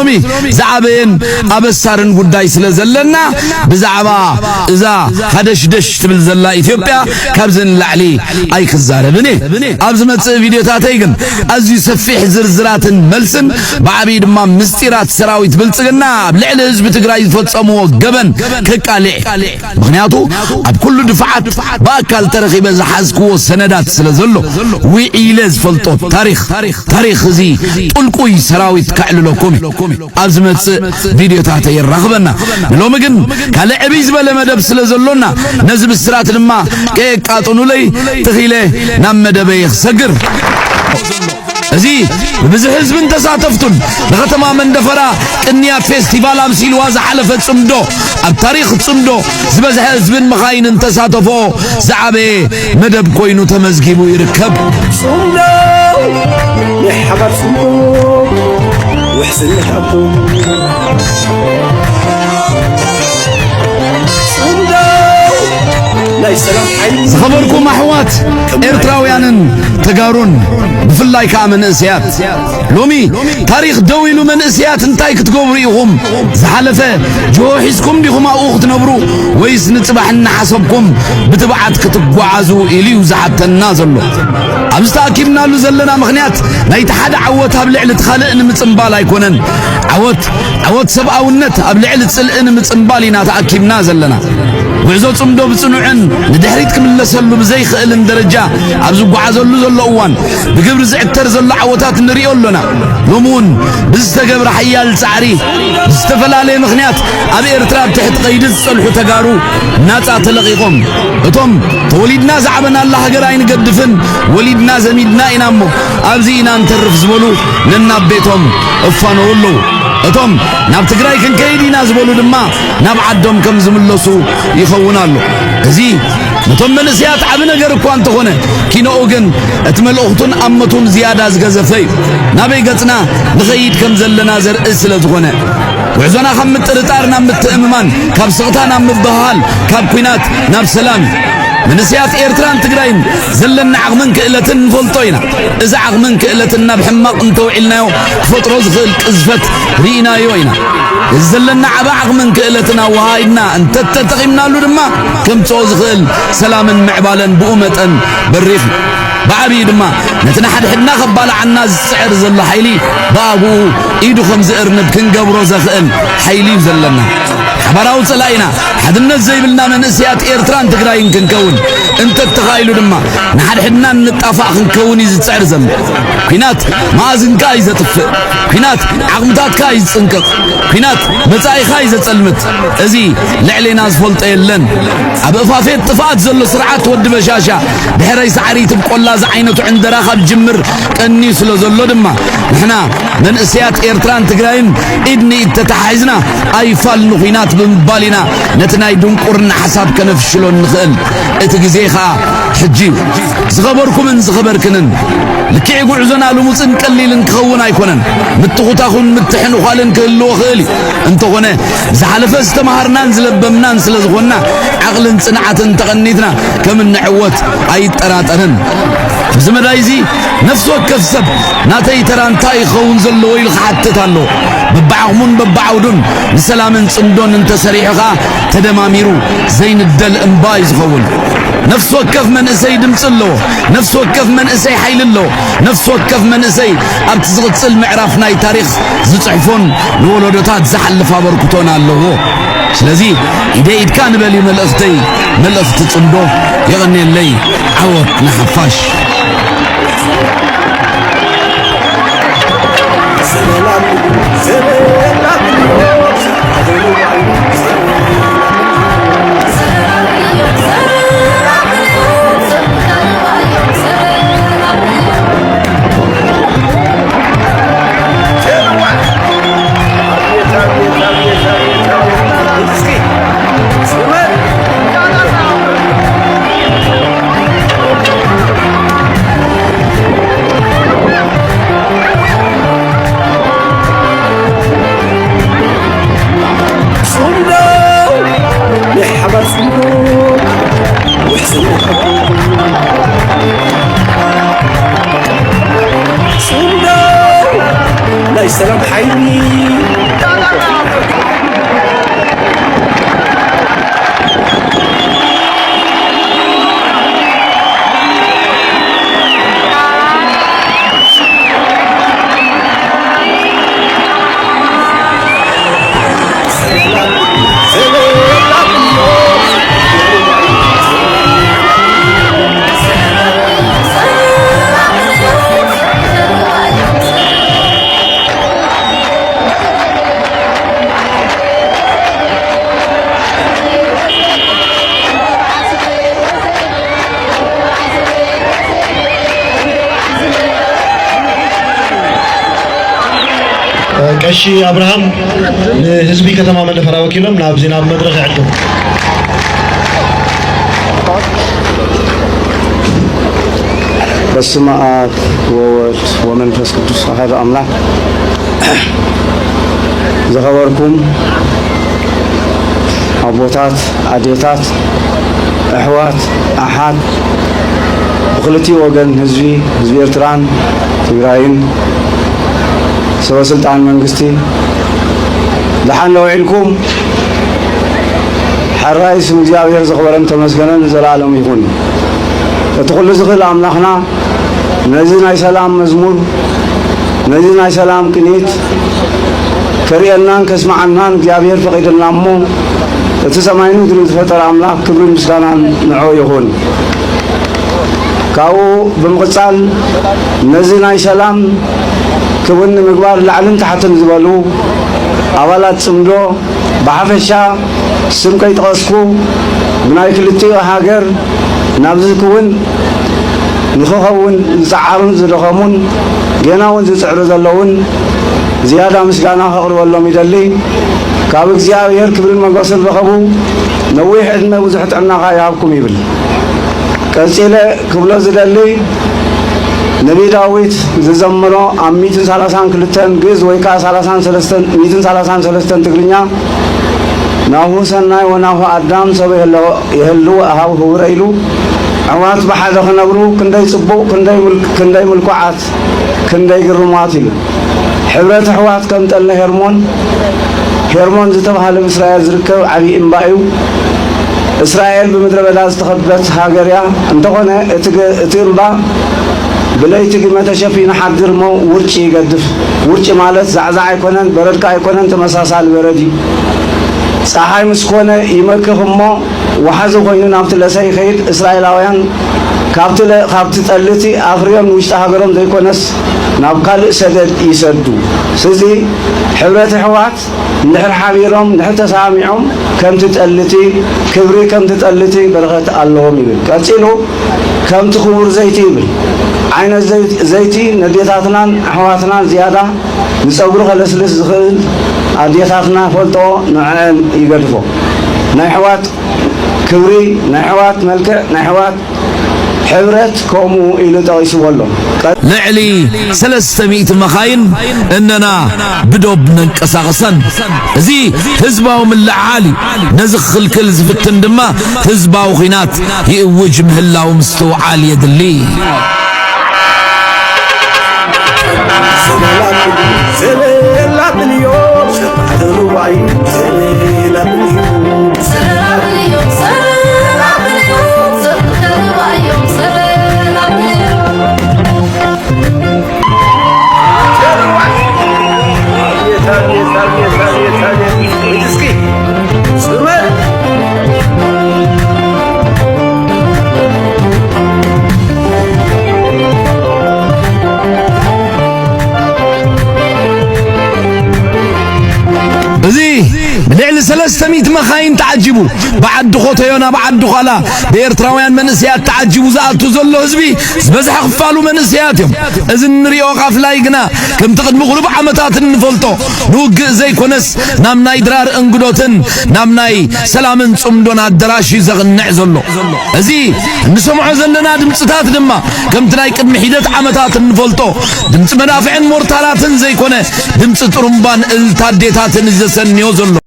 ሎሚ ዝዓበየን ኣበሳርን ጉዳይ ስለ ዘለና፣ ብዛዕባ እዛ ሃደሽደሽ ትብል ዘላ ኢትዮጵያ ካብዚ ንላዕሊ ኣይክዛረብን እየ። ኣብ ዝመጽእ ቪድዮታተይ ግን ኣዝዩ ሰፊሕ ዝርዝራትን መልስን፣ ብዓብዪ ድማ ምስጢራት ሰራዊት ብልጽግና ኣብ ልዕሊ ህዝቢ ትግራይ ዝፈጸምዎ ገበን ከቃልዕ። ምኽንያቱ ኣብ ኩሉ ድፋዓት ብኣካል ተረኺበ ዝሓዝክዎ ሰነዳት ስለ ዘሎ፣ ውዒለ ዝፈልጦ ታሪኽ፣ ታሪኽ እዚ ጥልቁይ ሰራዊት ከዕልለኩም እዩ። ኣብ ዝመጽእ ቪድዮታተይ የራኽበና። ንሎሚ ግን ካልእ ዕብይ ዝበለ መደብ ስለ ዘሎና፣ ነዚ ብስራት ድማ ከየቃጥኑለይ ትኺለ ናብ መደበይ ክሰግር። እዚ ብብዝሒ ህዝብን ተሳተፍቱን ንከተማ መንደፈራ ቅንያ ፌስቲቫል ኣምሲልዋ ዝሓለፈ ጽምዶ፣ ኣብ ታሪኽ ጽምዶ ዝበዝሐ ህዝብን መኻይንን ተሳተፎ ዝዓበየ መደብ ኮይኑ ተመዝጊቡ ይርከብ። ጽምዶ ናይ ሓባር ጽምዶ ውሕስነት ኣቦ ጽምዶ ናይ ሰላም ሓይሊ። ዝኸበርኩም ኣሕዋት ኤርትራውያንን ተጋሩን፣ ብፍላይ ከኣ መንእሰያት፣ ሎሚ ታሪኽ ደው ኢሉ መንእሰያት እንታይ ክትገብሩ ኢኹም? ዝሓለፈ ጅሆ ሒዝኩም ዲኹም ኣብኡ ክትነብሩ፣ ወይስ ንጽባሕ እናሓሰብኩም ብትብዓት ክትጓዓዙ ኢሉ እዩ ዝሓተና ዘሎ። ኣብዚ ተኣኪብናሉ ዘለና ምኽንያት ናይቲ ሓደ ዓወት ኣብ ልዕሊ እቲ ካልእ ንምጽንባል ኣይኮነን። ዓወት፣ ዓወት ሰብኣውነት ኣብ ልዕሊ ጽልኢ ንምጽንባል ኢና ተኣኪብና ዘለና። ጉዕዞ ጽምዶ ብጽኑዕን ንድሕሪት ክምለሰሉ ብዘይኽእልን ደረጃ ኣብ ዝጓዓዘሉ ዘሎ እዋን፣ ብግብሪ ዝዕተር ዘሎ ዓወታት ንርእዮ ኣሎና። ሎሚ እውን ብዝተገብረ ሓያል ጻዕሪ፣ ብዝተፈላለየ ምኽንያት ኣብ ኤርትራ ኣብ ትሕቲ ቀይዲ ዝጸንሑ ተጋሩ ናጻ ተለቒቖም፣ እቶም ተወሊድና ዝዓበናላ ሃገር ኣይንገድፍን፣ ወሊድና ዘሚድና ኢና እሞ ኣብዚ ኢና ንተርፍ ዝበሉ ነናብ ቤቶም እፋነዉ ኣለዉ። እቶም ናብ ትግራይ ክንከይድ ኢና ዝበሉ ድማ ናብ ዓዶም ከም ዝምለሱ ይኸውን ኣሎ። እዚ ነቶም መንእሰያት ዓቢ ነገር እኳ እንተኾነ፣ ኪኖኡ ግን እቲ መልእኽቱን ኣመቱን ዝያዳ ዝገዘፈ እዩ። ናበይ ገጽና ንኸይድ ከም ዘለና ዘርኢ ስለ ዝኾነ፣ ጉዕዞና ካብ ምጥርጣር ናብ ምትእምማን፣ ካብ ስቕታ ናብ ምብህሃል፣ ካብ ኲናት ናብ ሰላም እዩ። መንእሰያት ኤርትራን ትግራይን ዘለና ዓቕምን ክእለትን ንፈልጦ ኢና። እዚ ዓቕምን ክእለትን ናብ ሕማቕ እንተውዒልናዮ ክፈጥሮ ዝኽእል ቅዝፈት ርኢናዮ ኢና። እዚ ዘለና ዓቢ ዓቕምን ክእለትን ኣወሃሂድና እንተተጠቒምናሉ ድማ ከምጽኦ ዝኽእል ሰላምን ምዕባለን ብኡ መጠን በሪኽ እዩ። ብዓብዪ ድማ ነቲ ንሓድሕድና ከባልዓና ዝጽዕር ዘሎ ሓይሊ ብኣግኡ ኢዱ ከም ዝእርንብ ክንገብሮ ዘኽእል ሓይሊ እዩ ዘለና። ሓባራዊ ጸላኢና ሓድነት ዘይብልና መንእሰያት ኤርትራን ትግራይን ክንከውን፣ እንተተኻኢሉ ድማ ንሓድሕድና እንጣፋእ ክንከውን እዩ ዝጽዕር ዘሎ። ኲናት መኣዝንካ እዩ ዘጥፍእ። ኲናት ዓቕምታትካ እዩ ዝጽንቅቕ። ኲናት መጻኢኻ እዩ ዘጸልምት። እዚ ልዕሌና ዝፈልጦ የለን። ኣብ እፋፌት ጥፍኣት ዘሎ ስርዓት ወዲ በሻሻ ድሕረይ ሳዕሪ ትብቆላ ዝዓይነቱ ዕንደራ ካብ ጅምር ቀንዩ ስለ ዘሎ ድማ፣ ንሕና መንእሰያት ኤርትራን ትግራይን ኢድ ንኢድ ተተሓሒዝና ኣይፋል ንኹናት ብምባል ኢና ነቲ ናይ ድንቁርና ሓሳብ ከነፍሽሎ እንኽእል። እቲ ግዜ ኸኣ ሕጂ እዩ። ዝኸበርኩምን ዝኸበርክንን፣ ልክዕ ጉዕዞና ልሙጽን ቀሊልን ክኸውን ኣይኮነን። ምትኹታኹን ምትሕንዃልን ክህልዎ ኽእል እዩ። እንተኾነ፣ ዝሓለፈ ዝተመሃርናን ዝለበምናን ስለ ዝኾንና፣ ዓቕልን ጽንዓትን ተቐኒትና ከም እንዕወት ኣይጠራጠርን። ኣብዚ መዳይ እዚ፣ ነፍሲ ወከፍ ሰብ ናተይ ተራ እንታይ ይኸውን ዘለዎ ኢሉ ክሓትት ኣለዎ። በብዓቕሙን በብዓውዱን ንሰላምን ጽምዶን እንተሰሪሑ ኸኣ፣ ተደማሚሩ ዘይንደል እምባ እዩ ዝኸውን። ነፍሲ ወከፍ መንእሰይ ድምጺ ኣለዎ። ነፍሲ ወከፍ መንእሰይ ሓይሊ ኣለዎ። ነፍሲ ወከፍ መንእሰይ ኣብቲ ዝቕጽል ምዕራፍ ናይ ታሪኽ ዝጽሕፎን ንወለዶታት ዝሓልፍ ኣበርክቶን ኣለዎ። ስለዚ ኢደ ኢድካ ንበል እዩ መልእኽተይ፣ መልእኽቲ ጽምዶ። የቐንየለይ። ዓወት ንሓፋሽ። እሺ፣ ኣብርሃም ንህዝቢ ከተማ መንደፈራ ወኪሎም ናብ ዜና መድረኽ ይዕድም። በስመ አብ ወወልድ ወመንፈስ ቅዱስ አሐዱ አምላክ። ዝኸበርኩም ኣቦታት፣ ኣዴታት፣ ኣሕዋት፣ ኣሓት፣ ብክልቲኡ ወገን ህዝቢ፣ ህዝቢ ኤርትራን ትግራይን፣ ሰበ ስልጣን መንግስቲ፣ ደሓን ዶ ውዒልኩም? ሕራይ ስም እግዚኣብሔር ዘኽበረን ተመስገነን ንዘለኣለም ይኹን። እቲ ኩሉ ዝኽእል ኣምላኽና ነዚ ናይ ሰላም መዝሙር፣ ነዚ ናይ ሰላም ቅኒት ከርእየናን ከስምዓናን እግዚኣብሔር ፈቒድልና እሞ፣ እቲ ሰማይን ምድርን ዝፈጠረ ኣምላኽ ክብርን ምስጋናን ንዕኡ ይኹን። ካብኡ ብምቕጻል ነዚ ናይ ሰላም ክውን ንምግባር ላዕልን ታሕትን ዝበሉ ኣባላት ጽምዶ ብሓፈሻ ስም ከይጠቐስኩ ብናይ ክልቲኡ ሃገር ናብዚ ክውን ንኽኸውን ዝጸዓሩን ዝደኸሙን ጌና እውን ዝጽዕሩ ዘለውን ዝያዳ ምስጋና ከቕርበሎም ይደሊ። ካብ እግዚኣብሔር ክብርን መጎስን ረኸቡ ነዊሕ ዕድመ ብዙሕ ጥዕናኻ ይሃብኩም ይብል። ቀጺለ ክብሎ ዝደሊ ነቢይ ዳዊት ዝዘመሮ ኣብ ሚእትን ሰላሳን ክልተን ግእዝ ወይ ከዓ ሰላሳን ሰለስተን ሚእትን ሰላሳን ሰለስተን ትግርኛ ናሁ ሰናይ ወናሁ ኣዳም ሰብ የህልዎ ኣሃው ህውረ ኢሉ ኣሕዋት ብሓደ ክነብሩ ክንደይ ጽቡቕ ክንደይ ምልኩዓት ክንደይ ግርማት ኢሉ ሕብረት ኣሕዋት ከም ጠልነ ሄርሞን ሄርሞን ዝተባህለ ብእስራኤል ዝርከብ ዓብዪ እምባ እዩ። እስራኤል ብምድረ በዳ ዝተኸበበት ሃገር እያ። እንተኾነ እቲ እምባ ብለይቲ ግመ ተሸፊኑ ሓድር እሞ ውርጪ ይገድፍ። ውርጪ ማለት ዛዕዛዕ ኣይኮነን፣ በረድ ከኣ ኣይኮነን፣ ተመሳሳሊ በረድ እዩ። ጸሓይ ምስ ኮነ ይመክኽ እሞ ወሓዚ ኮይኑ ናብቲ ለሰ ይኸይድ። እስራኤላውያን ካብቲ ጠሊ እቲ ኣፍርዮም ንውሽጢ ሃገሮም ዘይኮነስ ናብ ካልእ ሰደድ ይሰዱ። ስዚ ሕብረት ኣሕዋት እንድሕር ሓቢሮም እንድሕር ተሰማሚዖም ከምቲ ጠሊ እቲ ክብሪ ከምቲ ጠሊ እቲ በረኸት ኣለዎም ይብል። ቀጺሉ ከምቲ ክቡር ዘይቲ ይብል። ዓይነት ዘይቲ ነዴታትናን ኣሕዋትናን ዝያዳ ንጸጉሪ ከለስልስ ዝኽእል ኣዴታትና ፈልጥኦ ንዐአን ይገድፎ። ናይ ኣሕዋት ክብሪ ናይ ኣሕዋት መልክዕ ናይ ኣሕዋት ሕብረት ከምኡ ኢሉ ጠቒስዎ ኣሎ። ልዕሊ ሰለስተ ሚእቲ መኻይን እነና ብዶብ ነንቀሳቕሰን። እዚ ህዝባዊ ምልዕዓል እዩ። ነዚ ክኽልክል ዝፍትን ድማ ህዝባዊ ኲናት ይእውጅ ምህላው ምስትውዓል የድሊ። እዚ ብልዕሊ ሰለስተ ሚእቲ መኻይን ተዓጂቡ ብዓዲ ኮተዮ ናብ ዓዲ ዃላ ብኤርትራውያን መንእሰያት ተዓጂቡ ዝኣቱ ዘሎ ህዝቢ ዝበዝሐ ክፋሉ መንእሰያት እዮም። እዚ እንሪኦ ቃፍላይ ግና ከምቲ ቅድሚ ቁሩብ ዓመታት እንፈልጦ ንውግእ ዘይኮነስ ናብ ናይ ድራር እንግዶትን ናብ ናይ ሰላምን ጽምዶን ኣደራሽ እዩ ዘቕንዕ ዘሎ። እዚ እንሰምዖ ዘለና ድምጽታት ድማ ከምቲ ናይ ቅድሚ ሒደት ዓመታት እንፈልጦ ድምጺ መዳፍዕን ሞርታራትን ዘይኮነ ድምጺ ጥሩምባን እልልታ ኣዴታትን እዩ ዘሰንዮ ዘሎ።